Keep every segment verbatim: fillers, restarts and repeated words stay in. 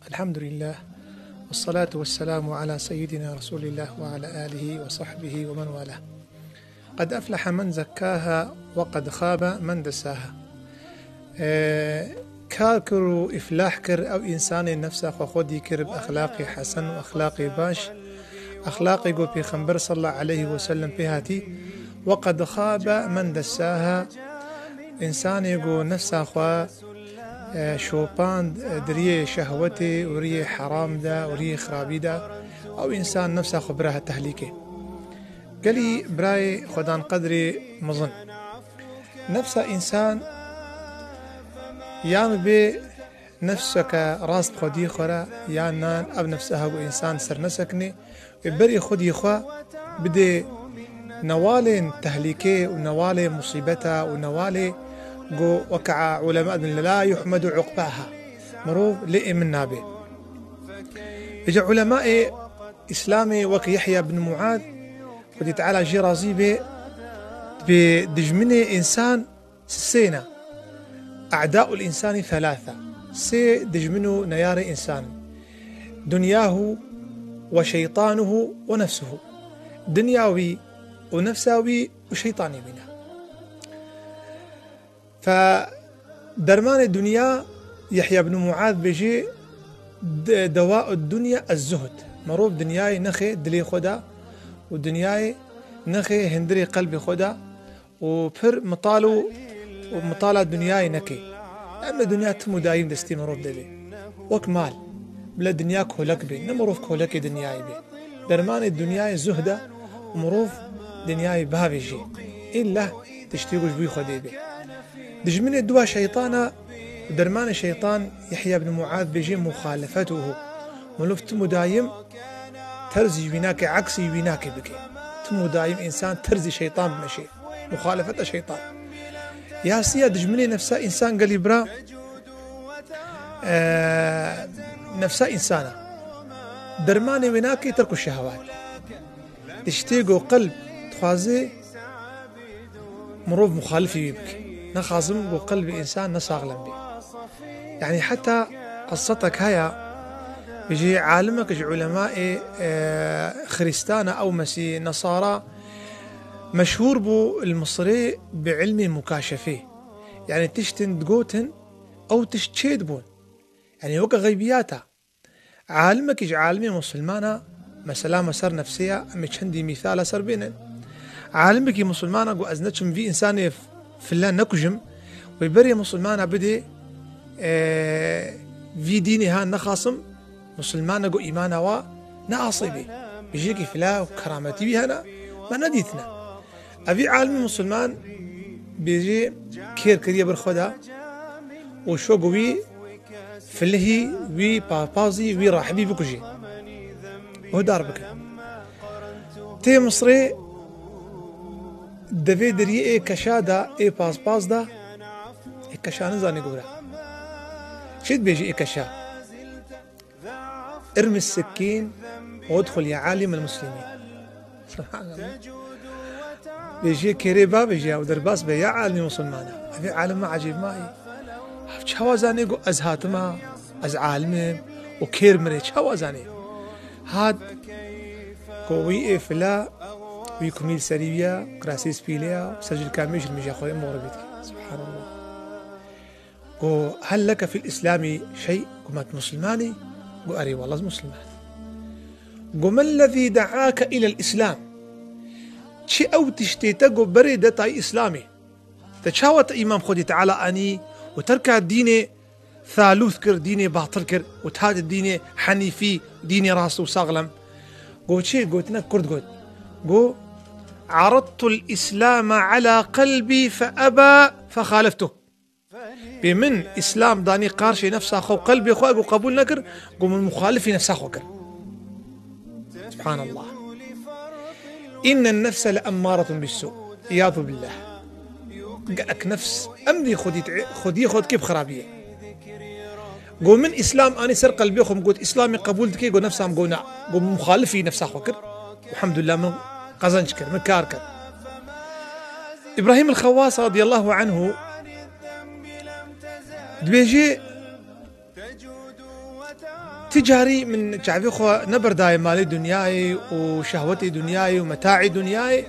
الحمد لله، والصلاة والسلام على سيدنا رسول الله وعلى آله وصحبه ومن والاه. قد أفلح من زكاها وقد خاب من دساها. Ee, kar kir û îflah kir, ew însanê nefsa xwe xwedî kir bi exlaqê hesen û exlaqê baş, exlaqê ku Pêxember sallallahu aleyhi ve sellem pê hatî, وقد خاب من دساها. Însanê ku nefsa xwe e, şopand, e, di riyê şehwetê û riyê heram de û riyê xirabî de, ew însan nefsa xwe bira tehlîkê. Gelî birayê xwedan qedrê mezin. Nefsa însan ya bibê nefseke rast xwedî xwe re, yan nan ev nefse ha ku însan ser nesekine, Wê berê xwedî xwe bidê newalên tehlîkê û newalê musîbeta û newalê ku weke ulema dibin, "La yuhmedu uqbaha." Mirov lê ê min nabe. Vêca ulemaê Îslamê weke Yehya bin Muad, Xwedî Teala jê razî be, dibê dijminê însan sê ne. E'da'ul însani thelâthe. Sê dijmin û neyarê însan. Dunyahu ve şeytanuhu ve nefsuhu. Dinya wî û nefsa wî û şeytanê wî ne. Fe dermanê dinya, Yehya bin Muaz bêjê, de-, dewa'u dunya ez-zuhd. Merov dinyayê nexê dilê xwe de û dinyayê nexê hindirê qelbê xwe de û pir mital û, û mitala dinyayê neke. Em li dinya tim û dayîm destî mirov de be. Wek mal. Bila dinya kolek be. Ne mirov kolekê dinyayê be. Dermanê dinyayê zuhd e û mirov dinyayê bavêjê. Îlla tiştê ku ji bo xwedê be. Dijminê dua şeytan e û dermanê şeytan Yehya bin Muaz bêjê muxalefetuhu. Mirov tim û dayîm terzî wî nake, eksî wî nake bike. Tim û dayîm însan terzî şeytan bimeşe. Muxalefeta şeytan. Ya siya dijminê nefsa însan gelî bira, e, nefsa însana. Dermanê wê nake terku şehewat. Tiştê ku qelb dixwaze mirov muxalifî wî bike. Nexwazim ku qelbê însan ne saxlem be. Yani heta qesetek heye, ji alimek ji ulemaê, e, Xirîstana ew Mesîh, Nesara, meşhûr bû li Misirê bi ilmê mukaşefê. Yani tiştin digotin, ew tişt çê dibûn. Yani weke xeybiyata. Alimekî ji alimê musulmana, mesela me ser nefsê ya, em ê çendî mîsala ser bênin. Alimekî musulmana got, "Ez neçim vî însanê file nekujim, wê berê musulmana bidê, e, vî dînê ha nexasim, musulmana got îmana wa ne asê bê. Bijêkî file û kerametî wî hene, me nedîtine." Evî alimî musulman bêjê kêr kiriye bir xwe de û şo gu wî filihî, wî papazî, wî rahibî bikujê. Guhdar bike. Tê Misrê devê deriyê ê keşa da, ê paspaz da, ê keşa nizanê gora. Çi dibêjî ê keşa? Irmi sikîn, udxul ya alim el muslimin. Subhanallah. Bêjê kêrê ba bêjê ya û derbas be ya alimê musulmana. Evê alim me ecêb mayî. Ev çawa zanê ku ez hatime, ez alim im û kêr mirê, çawa zanê? Hat ku wî ê fila, wî kumîl serî wî ya, kirasî spî lê ya, serjilka mêj li mêja xwe yê moxribî dike. Subhanallah. Go, "Hel leke fil Îslamî şey?" Go, "Me tu musulman î?" Go, "Erê, wela ez musulman." Go, "Mellezî de'ake ilel Îslam?" Çi ew tiştê te go berê de tayî Îslamê? Te çawa te îman Xwedî Teala anî û terka dînê thalûth kir, dînê batil kir û te hat dînê henîfî, dînê rast û saxlem? Go, "Çi?" Gotine Kurd got. Go, "Aradtul Îslame ala qelbî fe eba fe xaleftuh." Bê min Îslam danî qarşê nefsa xwe û qelbê xwe, ego qebûl nekir, go min muxalifî nefsa xwe kir. Subhanallah. Înnen nefse le emmâretun bissû. Îyâzu billah. Gelek nefs emrî xwedî, xwediyê xwe dike bi xirabiyê. Go min Îslam anî ser qelbê xwe, min got, "Îslamê qebûl dikê?" Go nefsa min go, "Na." Go min muxalifî nefsa xwe kir. Elhamdulillah min qezenc kir, min kar kir. Îbrahîm el-Xewwas radiyallahu anhu dibêjê, Ti carî min çavê xwe neberdaye malê dinyayê û şehwetê dinyayê û metaê dinyayê.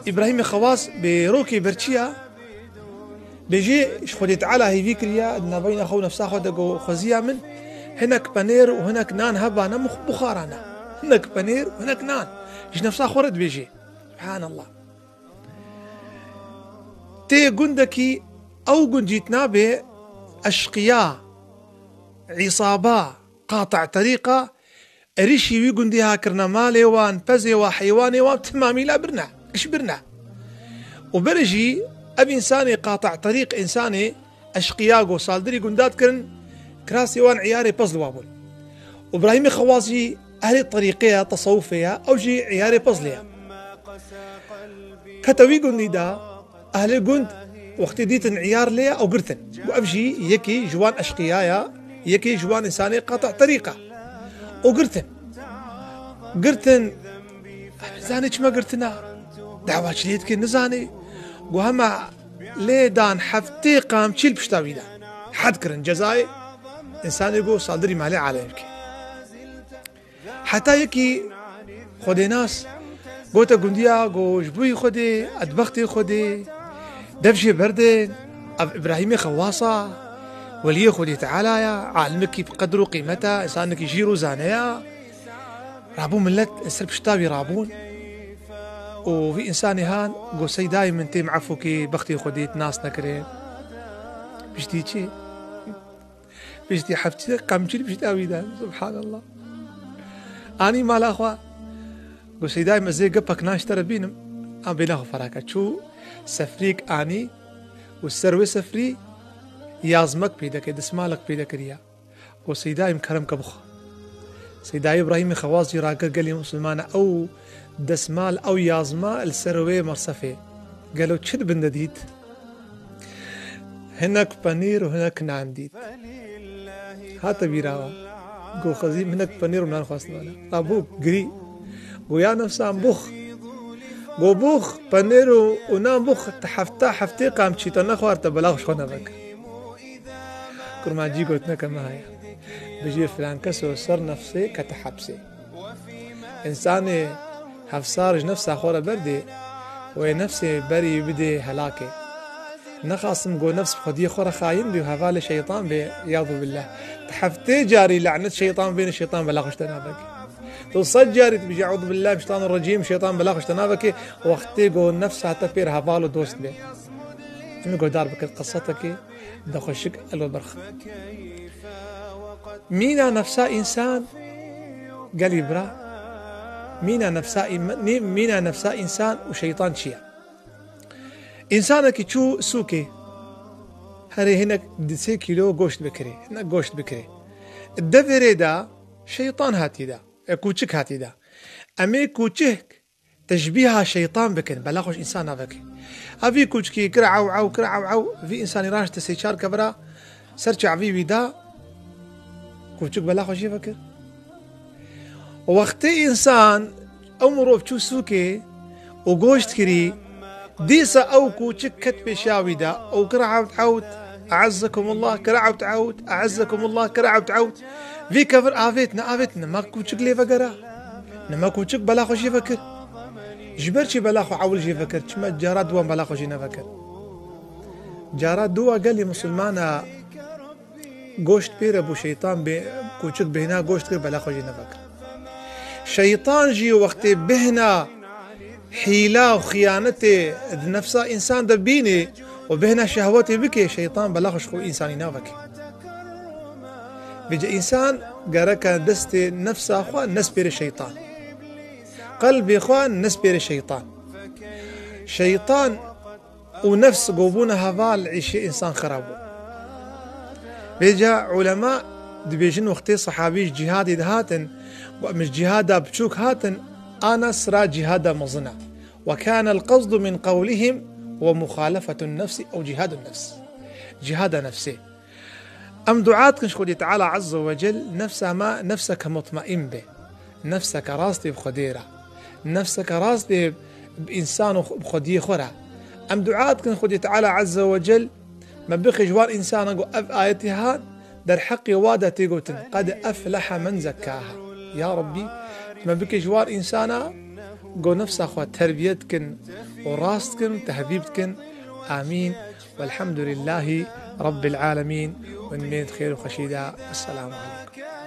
Îbrahîmê Xewas bi rokê berçiya bêjê, ji Xwedê Teala hêvî kiriya, di navbeyna xwe û nefsa xwe de got, Xweziya min, hinek penêr û hinek nan hebana min xwe bixwarana. Hinek penêr û hinek nan. Ji nefsa xwe re dibêjê. Subhanallah. Tê gundekî, ew gund jî nabe eşqiya, îsaba, qata terîqa, êrîşî wî gundî ha kirine malê wan, pezê wan, heywanê wan, timamî la birine, giş birine. Û berê jî ev însanê qata terîq, însanê eşqiya go saldirî gundat kirin, kirasê wan îyarê pez li wa bûn. Û Îbrahîmê Xewaz jî ehlê terîqê ye, tesewufê ye, ew jî îyarê pez lê ye. Kete wî gundî de, ehlê gund wextê dîtin îyar lê ye, ew girtin. Got, ev jî yekî ji wan eşqiya ye, yekî ji wan însanê qata terîqa. Û girtin. Girtin. Zanê çima girtina? Dawa çi lê dike nizanê. Got, hema lê dan heftê qamçî li pişta wî de. Hed kirin cezayê. Însanê got, saldirî malê alem bike. Heta yekî Xwedênas gote gundiya, got, ji bo Xwedê, edbextê Xwedê, dev jê berdin, ev Îbrahîmê Xewasa, weliyê Xwedê Teala ya, alimekî bi qedr û qîmet e, însanekî jîr û zane ya. Rabû millet li ser pişta wî rabûn û vî însanê han got, Seydayê min, tê min efû kê, bextê Xwedê, tu nas nekirê. Piştî çi? Piştî heftê qamçî li pişta wî de. Subhanallah. Anî mala xwe. Got, Seydayê min, ez ê gepek nan ji te re bînim. Em bêhna xwe ferake. Çû sefrîk anî û ser wê sefrî yazmek pêde kir, dismalek pêde kiriya. Got, Seydayê min, kerem ke bixwe. Seydayê Îbrahîmê Xewaz jî rakir, gelî misilmana, ew desmal, ew yazma li ser wê mersefê. Gelo çi di bin de dît? Hinek penîr û hinek nan dît. Hate bîra wan. Got, Xwezî min hinek penîr û nan xwestin wana. Rabû girî. Got, ya nefsa min, bûx. Got, bûx, penîr û, û nan bûx, te hefta heftê qamçî te nexwar, te bela xwe ji xwe nevekir. Kurmancî gotineke me heye. Bijî filan keso ser nefsê kete hepsê. Însanê hevsar ji nefsa xwe re berdê, wê nefsê berî bidê helakê. Nexasim got nefs bi xwediyê xwe re xayin bê û hevalê şeytan bê, îyadu billah. Tu heftê carî lanet şeytan bêne, şeytan bela xwe ji te navekê. Tu sed carî dibêjî, "Euzu billah min şeytanir recîm", şeytan bela xwe ji te navekê, wextê got nefsa te pê re heval û dost bê. Em ê guhdar bikin qesetekê, de xweşik el we berxin. Mîna nefsa însan, gelî bira, mîna nefsa îm-, nî-, mîna nefsa însan û şeytan çi ye? Însanekî çû sûkê, herê hinek di sê kîlo goşt bikirê, hinek goşt bikirê. Devê rê de şeytan hatî de, e, kûçik hatî de. Em ê kûçik teşbîha şeytan bikin, bela xwe ji însan navekê. Evî kûçikî kir ew ew, kir ew ew, vî însanî raşte sê çar kevira ser çavî wî da, kûçik bela xwe jê vekir. Wextê însan ew mirov çû sûkê û goşt kirî, dîsa ew kûçik ket pêşiya wî da, ew kir ewt ewt, e'ezzekumullah, kir ewt ewt, e'ezzekumullah, kir ewt ewt. Vî kevir avêt, ne avêt, nema kûçik lê vegera. Nema kûçik bela xwe jê vekir. Ji ber çi bela xwe ewil jê vekir? Çima cara duwan bela xwe jê nevekir? Cara duwa gelî misilmana goşt pê re bû, şeytan bê-, kûçik bêhna goşt kir, bela xwe jê nevekir. Şeytan jî wextê bêhna hîla û xiyanetê di nefsa însan de bînê û bêhna şehwetê bike, şeytan bela xwe ji xwe însanî naveke. Vêca însan gereke destê nefsa xwe nespêre şeytan. Qelbê xwe nespêre şeytan. Şeytan û nefs go bûne heval, îşê însan xirab bû. Vêca ulema dibêjin, wextê sehabî ji cîhadê dihatin, got, em ji cîhada biçûk hatin, ana sira cîhada mezin e. Ve kânel qasdu min qewlihim ve muxalefetun nefsi ew cîhadun nefs. Cîhada nefsê. Em dua dikin ji Xwedê Teala Azze ve Cel, nefsa me nefseke mutmaîn be. Nefseke rast be bi Xwedê re. Nefseke rast be bi însan û bi xwediyê xwe re. Em dua dikin Xwedê Teala Azze ve Cel, me bixe ji wan însanan ku ev ayetê hat, Derheqê wa de tê gotin, "Qed efleha men zekkaha." Ya Rabbî, me bike ji war însana, go nefsa xwe terbiyet kin û rast kin, tehzîb kin. Amîn. Welhamdulillahî Rabbil alemîn. Hûn bên xêr û xweşî de. Esselamu aleykum.